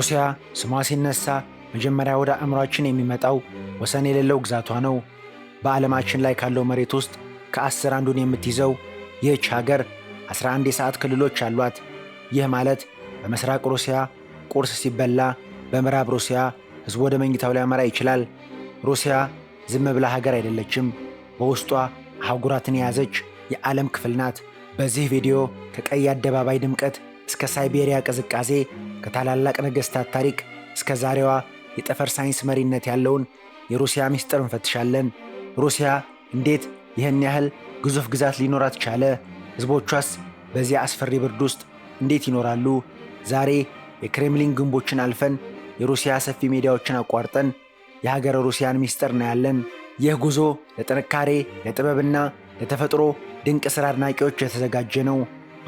ሩሲያ ስሟ ሲነሳ መጀመሪያ ወደ አእምሯችን የሚመጣው ወሰን የሌለው ግዛቷ ነው። በዓለማችን ላይ ካለው መሬት ውስጥ ከ10 አንዱን የምትይዘው ይህች ሀገር 11 የሰዓት ክልሎች አሏት። ይህ ማለት በምስራቅ ሩሲያ ቁርስ ሲበላ፣ በምዕራብ ሩሲያ ሕዝቡ ወደ መኝታው ሊያመራ ይችላል። ሩሲያ ዝም ብላ ሀገር አይደለችም። በውስጧ አህጉራትን የያዘች የዓለም ክፍል ናት። በዚህ ቪዲዮ ከቀይ አደባባይ ድምቀት እስከ ሳይቤሪያ ቅዝቃዜ፣ ከታላላቅ ነገሥታት ታሪክ እስከ ዛሬዋ የጠፈር ሳይንስ መሪነት ያለውን የሩሲያ ምስጢር እንፈትሻለን። ሩሲያ እንዴት ይህን ያህል ግዙፍ ግዛት ሊኖራት ቻለ? ሕዝቦቿስ በዚያ አስፈሪ ብርድ ውስጥ እንዴት ይኖራሉ? ዛሬ የክሬምሊን ግንቦችን አልፈን፣ የሩሲያ ሰፊ ሜዳዎችን አቋርጠን የሀገረ ሩሲያን ምስጢር እናያለን። ይህ ጉዞ ለጥንካሬ፣ ለጥበብና ለተፈጥሮ ድንቅ ሥራ አድናቂዎች የተዘጋጀ ነው።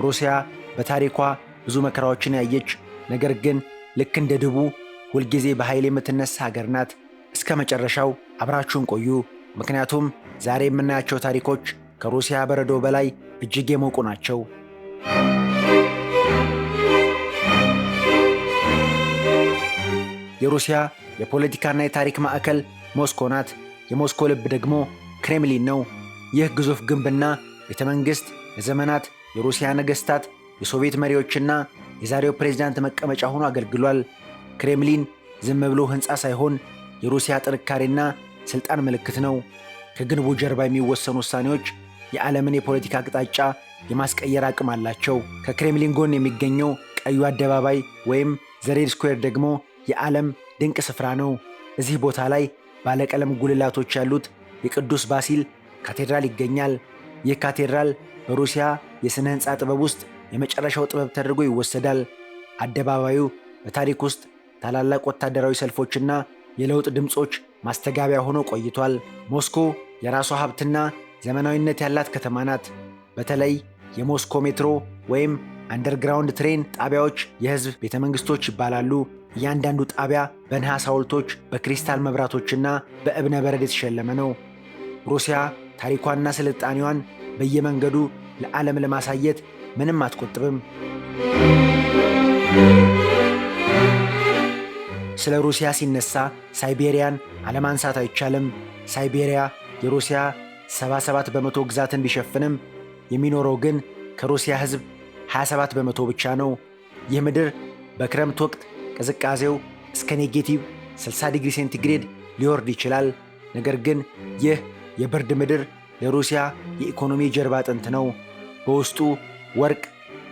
ሩሲያ በታሪኳ ብዙ መከራዎችን ያየች፣ ነገር ግን ልክ እንደ ድቡ ሁልጊዜ በኃይል የምትነሳ ሀገር ናት። እስከ መጨረሻው አብራችሁን ቆዩ፣ ምክንያቱም ዛሬ የምናያቸው ታሪኮች ከሩሲያ በረዶ በላይ እጅግ የሞቁ ናቸው። የሩሲያ የፖለቲካና የታሪክ ማዕከል ሞስኮ ናት። የሞስኮ ልብ ደግሞ ክሬምሊን ነው። ይህ ግዙፍ ግንብና ቤተ መንግሥት ለዘመናት የሩሲያ ነገሥታት፣ የሶቪየት መሪዎችና የዛሬው ፕሬዝዳንት መቀመጫ ሆኖ አገልግሏል። ክሬምሊን ዝም ብሎ ሕንፃ ሳይሆን የሩሲያ ጥንካሬና ሥልጣን ምልክት ነው። ከግንቡ ጀርባ የሚወሰኑ ውሳኔዎች የዓለምን የፖለቲካ አቅጣጫ የማስቀየር አቅም አላቸው። ከክሬምሊን ጎን የሚገኘው ቀዩ አደባባይ ወይም the Red Square ደግሞ የዓለም ድንቅ ስፍራ ነው። እዚህ ቦታ ላይ ባለቀለም ጉልላቶች ያሉት የቅዱስ ባሲል ካቴድራል ይገኛል። ይህ ካቴድራል በሩሲያ የሥነ ሕንፃ ጥበብ ውስጥ የመጨረሻው ጥበብ ተደርጎ ይወሰዳል። አደባባዩ በታሪክ ውስጥ ታላላቅ ወታደራዊ ሰልፎችና የለውጥ ድምፆች ማስተጋቢያ ሆኖ ቆይቷል። ሞስኮ የራሷ ሀብትና ዘመናዊነት ያላት ከተማ ናት። በተለይ የሞስኮ ሜትሮ ወይም underground train ጣቢያዎች የሕዝብ ቤተ መንግሥቶች ይባላሉ። እያንዳንዱ ጣቢያ በነሐስ ሐውልቶች፣ በክሪስታል መብራቶችና በእብነ በረድ የተሸለመ ነው። ሩሲያ ታሪኳንና ስልጣኔዋን በየመንገዱ ለዓለም ለማሳየት ምንም አትቆጥብም። ስለ ሩሲያ ሲነሳ ሳይቤሪያን አለማንሳት አይቻልም። ሳይቤሪያ የሩሲያ 77% ግዛትን ቢሸፍንም የሚኖረው ግን ከሩሲያ ሕዝብ 27% ብቻ ነው። ይህ ምድር በክረምት ወቅት ቅዝቃዜው እስከ negative 60 ዲግሪ ሴንቲግሬድ ሊወርድ ይችላል። ነገር ግን ይህ የብርድ ምድር ለሩሲያ የኢኮኖሚ ጀርባ አጥንት ነው። በውስጡ ወርቅ፣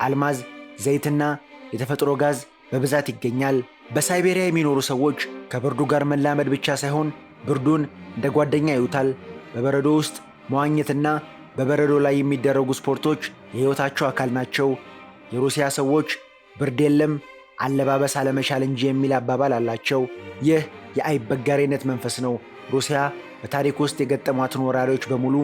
አልማዝ፣ ዘይትና የተፈጥሮ ጋዝ በብዛት ይገኛል። በሳይቤሪያ የሚኖሩ ሰዎች ከብርዱ ጋር መላመድ ብቻ ሳይሆን ብርዱን እንደ ጓደኛ ያዩታል። በበረዶ ውስጥ መዋኘትና በበረዶ ላይ የሚደረጉ ስፖርቶች የሕይወታቸው አካል ናቸው። የሩሲያ ሰዎች ብርድ የለም አለባበስ አለመቻል እንጂ የሚል አባባል አላቸው። ይህ የአይበጋሬነት መንፈስ ነው። ሩሲያ በታሪክ ውስጥ የገጠሟትን ወራሪዎች በሙሉ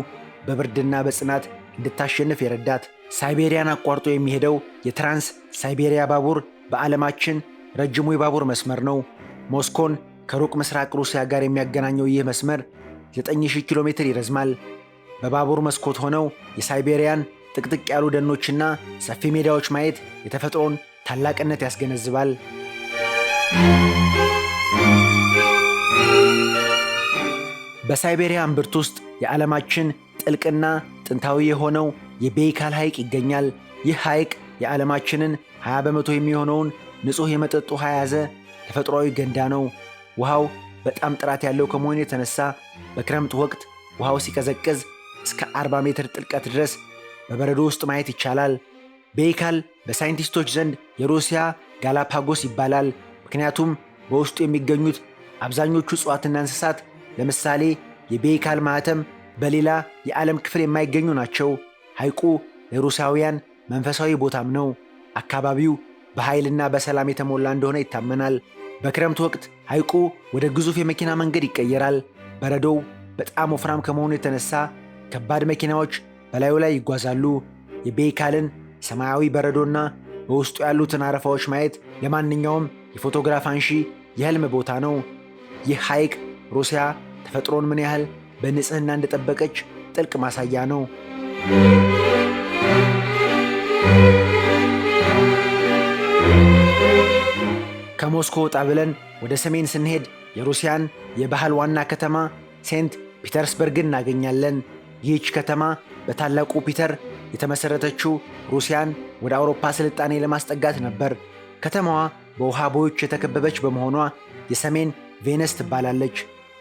በብርድና በጽናት እንድታሸንፍ የረዳት። ሳይቤሪያን አቋርጦ የሚሄደው የትራንስ ሳይቤሪያ ባቡር በዓለማችን ረጅሙ የባቡር መስመር ነው። ሞስኮን ከሩቅ ምስራቅ ሩሲያ ጋር የሚያገናኘው ይህ መስመር 9000 ኪሎ ሜትር ይረዝማል። በባቡር መስኮት ሆነው የሳይቤሪያን ጥቅጥቅ ያሉ ደኖችና ሰፊ ሜዳዎች ማየት የተፈጥሮን ታላቅነት ያስገነዝባል። በሳይቤሪያ እምብርት ውስጥ የዓለማችን ጥልቅና ጥንታዊ የሆነው የቤይካል ሐይቅ ይገኛል። ይህ ሐይቅ የዓለማችንን 20% የሚሆነውን ንጹሕ የመጠጥ ውሃ የያዘ ተፈጥሯዊ ገንዳ ነው። ውሃው በጣም ጥራት ያለው ከመሆኑ የተነሳ በክረምት ወቅት ውሃው ሲቀዘቅዝ እስከ 40 ሜትር ጥልቀት ድረስ በበረዶ ውስጥ ማየት ይቻላል። ቤይካል በሳይንቲስቶች ዘንድ የሩሲያ ጋላፓጎስ ይባላል። ምክንያቱም በውስጡ የሚገኙት አብዛኞቹ እጽዋትና እንስሳት፣ ለምሳሌ የቤይካል ማኅተም፣ በሌላ የዓለም ክፍል የማይገኙ ናቸው። ሐይቁ ለሩሲያውያን መንፈሳዊ ቦታም ነው። አካባቢው በኃይልና በሰላም የተሞላ እንደሆነ ይታመናል። በክረምት ወቅት ሐይቁ ወደ ግዙፍ የመኪና መንገድ ይቀየራል። በረዶው በጣም ወፍራም ከመሆኑ የተነሳ ከባድ መኪናዎች በላዩ ላይ ይጓዛሉ። የቤይካልን ሰማያዊ በረዶና በውስጡ ያሉትን አረፋዎች ማየት ለማንኛውም የፎቶግራፍ አንሺ የህልም ቦታ ነው። ይህ ሐይቅ ሩሲያ ተፈጥሮን ምን ያህል በንጽህና እንደጠበቀች ጥልቅ ማሳያ ነው። ከሞስኮ ወጣ ብለን ወደ ሰሜን ስንሄድ የሩሲያን የባህል ዋና ከተማ ሴንት ፒተርስበርግን እናገኛለን። ይህች ከተማ በታላቁ ፒተር የተመሠረተችው ሩሲያን ወደ አውሮፓ ስልጣኔ ለማስጠጋት ነበር። ከተማዋ በውሃ ቦዮች የተከበበች በመሆኗ የሰሜን ቬነስ ትባላለች።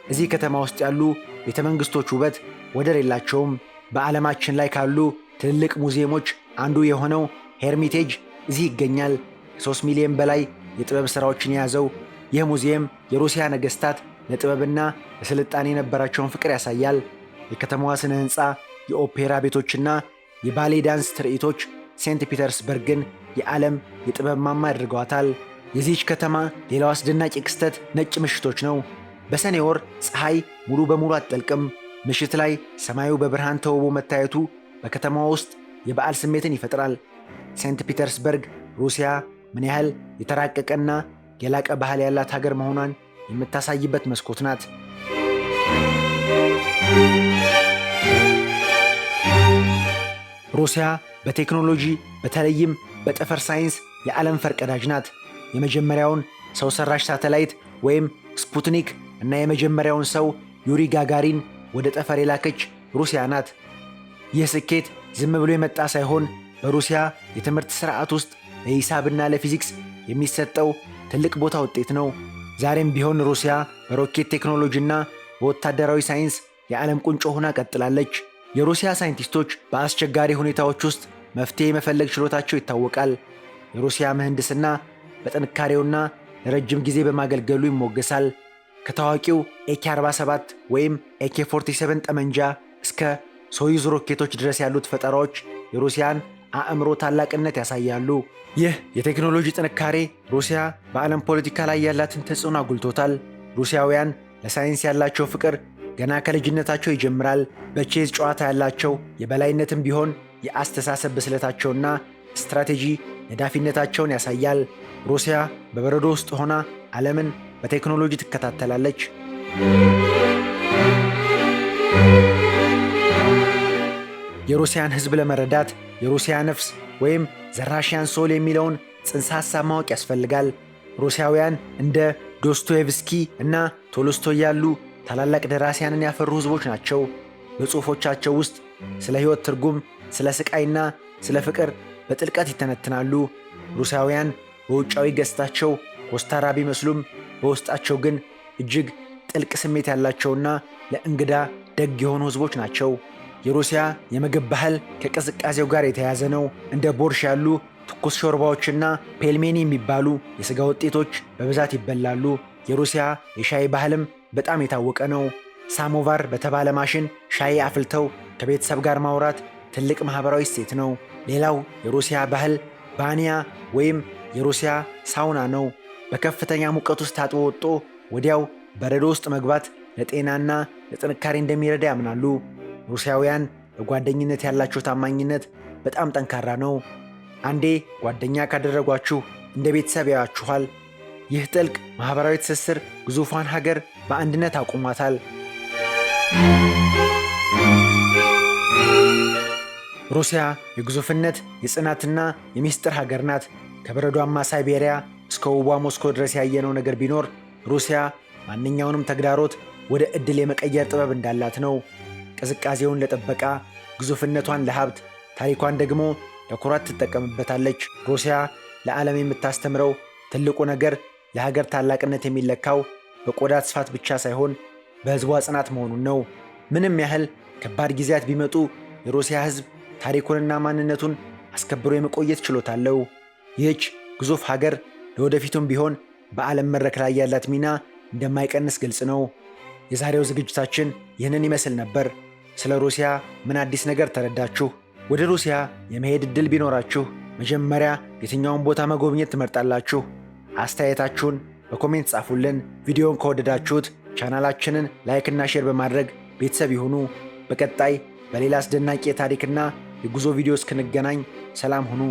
እዚህ ከተማ ውስጥ ያሉ ቤተ መንግሥቶች ውበት ወደር የላቸውም። በዓለማችን ላይ ካሉ ትልልቅ ሙዚየሞች አንዱ የሆነው ሄርሚቴጅ እዚህ ይገኛል። ከ3 ሚሊዮን በላይ የጥበብ ሥራዎችን የያዘው ይህ ሙዚየም የሩሲያ ነገሥታት ለጥበብና ለስልጣኔ የነበራቸውን ፍቅር ያሳያል። የከተማዋ ስነ ሕንፃ፣ የኦፔራ ቤቶችና የባሌ ዳንስ ትርኢቶች ሴንት ፒተርስበርግን የዓለም የጥበብ ማማ አድርገዋታል። የዚህች ከተማ ሌላው አስደናቂ ክስተት ነጭ ምሽቶች ነው። በሰኔ ወር ፀሐይ ሙሉ በሙሉ አትጠልቅም። ምሽት ላይ ሰማዩ በብርሃን ተውቦ መታየቱ በከተማዋ ውስጥ የበዓል ስሜትን ይፈጥራል። ሴንት ፒተርስበርግ ሩሲያ ምን ያህል የተራቀቀና የላቀ ባህል ያላት ሀገር መሆኗን የምታሳይበት መስኮት ናት። ሩሲያ በቴክኖሎጂ፣ በተለይም በጠፈር ሳይንስ የዓለም ፈርቀዳጅ ናት። የመጀመሪያውን ሰው ሰራሽ ሳተላይት ወይም ስፑትኒክ እና የመጀመሪያውን ሰው ዩሪ ጋጋሪን ወደ ጠፈር የላከች ሩሲያ ናት። ይህ ስኬት ዝም ብሎ የመጣ ሳይሆን በሩሲያ የትምህርት ሥርዓት ውስጥ ለሂሳብና ለፊዚክስ የሚሰጠው ትልቅ ቦታ ውጤት ነው። ዛሬም ቢሆን ሩሲያ በሮኬት ቴክኖሎጂና በወታደራዊ ሳይንስ የዓለም ቁንጮ ሆና ቀጥላለች። የሩሲያ ሳይንቲስቶች በአስቸጋሪ ሁኔታዎች ውስጥ መፍትሄ የመፈለግ ችሎታቸው ይታወቃል። የሩሲያ ምህንድስና በጥንካሬውና ለረጅም ጊዜ በማገልገሉ ይሞገሳል። ከታዋቂው ኤኬ 47 ወይም ኤኬ 47 ጠመንጃ እስከ ሶዩዝ ሮኬቶች ድረስ ያሉት ፈጠራዎች የሩሲያን አእምሮ ታላቅነት ያሳያሉ። ይህ የቴክኖሎጂ ጥንካሬ ሩሲያ በዓለም ፖለቲካ ላይ ያላትን ተጽዕኖ አጉልቶታል። ሩሲያውያን ለሳይንስ ያላቸው ፍቅር ገና ከልጅነታቸው ይጀምራል። በቼዝ ጨዋታ ያላቸው የበላይነትም ቢሆን የአስተሳሰብ ብስለታቸውና ስትራቴጂ ነዳፊነታቸውን ያሳያል። ሩሲያ በበረዶ ውስጥ ሆና ዓለምን በቴክኖሎጂ ትከታተላለች። የሩሲያን ሕዝብ ለመረዳት የሩሲያ ነፍስ ወይም the Russian soul የሚለውን ጽንሰ ሐሳብ ማወቅ ያስፈልጋል። ሩሲያውያን እንደ ዶስቶዬቭስኪ እና ቶልስቶይ ያሉ ታላላቅ ደራሲያንን ያፈሩ ሕዝቦች ናቸው። በጽሑፎቻቸው ውስጥ ስለ ሕይወት ትርጉም፣ ስለ ስቃይና ስለ ፍቅር በጥልቀት ይተነትናሉ። ሩሲያውያን በውጫዊ ገጽታቸው ኮስታራ ቢመስሉም በውስጣቸው ግን እጅግ ጥልቅ ስሜት ያላቸውና ለእንግዳ ደግ የሆኑ ሕዝቦች ናቸው። የሩሲያ የምግብ ባህል ከቅዝቃዜው ጋር የተያያዘ ነው። እንደ ቦርሽ ያሉ ትኩስ ሾርባዎችና ፔልሜኒ የሚባሉ የሥጋ ውጤቶች በብዛት ይበላሉ። የሩሲያ የሻይ ባህልም በጣም የታወቀ ነው። ሳሞቫር በተባለ ማሽን ሻይ አፍልተው ከቤተሰብ ጋር ማውራት ትልቅ ማኅበራዊ እሴት ነው። ሌላው የሩሲያ ባህል ባንያ ወይም የሩሲያ ሳውና ነው። በከፍተኛ ሙቀት ውስጥ ታጥቦ ወጥቶ ወዲያው በረዶ ውስጥ መግባት ለጤናና ለጥንካሬ እንደሚረዳ ያምናሉ። ሩሲያውያን በጓደኝነት ያላቸው ታማኝነት በጣም ጠንካራ ነው። አንዴ ጓደኛ ካደረጓችሁ እንደ ቤተሰብ ያያችኋል። ይህ ጥልቅ ማኅበራዊ ትስስር ግዙፏን ሀገር በአንድነት አቁሟታል። ሩሲያ የግዙፍነት፣ የጽናትና የሚስጥር ሀገር ናት። ከበረዷማ ሳይቤሪያ እስከ ውቧ ሞስኮ ድረስ ያየነው ነገር ቢኖር ሩሲያ ማንኛውንም ተግዳሮት ወደ ዕድል የመቀየር ጥበብ እንዳላት ነው። ቅዝቃዜውን ለጥበቃ፣ ግዙፍነቷን ለሀብት፣ ታሪኳን ደግሞ ለኩራት ትጠቀምበታለች። ሩሲያ ለዓለም የምታስተምረው ትልቁ ነገር የሀገር ታላቅነት የሚለካው በቆዳ ስፋት ብቻ ሳይሆን በሕዝቧ ጽናት መሆኑን ነው። ምንም ያህል ከባድ ጊዜያት ቢመጡ የሩሲያ ሕዝብ ታሪኩንና ማንነቱን አስከብሮ የመቆየት ችሎታ አለው። ይህች ግዙፍ ሀገር ለወደፊቱም ቢሆን በዓለም መድረክ ላይ ያላት ሚና እንደማይቀንስ ግልጽ ነው። የዛሬው ዝግጅታችን ይህንን ይመስል ነበር። ስለ ሩሲያ ምን አዲስ ነገር ተረዳችሁ? ወደ ሩሲያ የመሄድ ዕድል ቢኖራችሁ መጀመሪያ የትኛውን ቦታ መጎብኘት ትመርጣላችሁ? አስተያየታችሁን በ comment ጻፉልን። ቪዲዮውን ከወደዳችሁት ቻናላችንን like ና share በማድረግ ቤተሰብ ይሁኑ። በቀጣይ በሌላ አስደናቂ የታሪክና የጉዞ ቪዲዮ እስክንገናኝ ሰላም ሁኑ።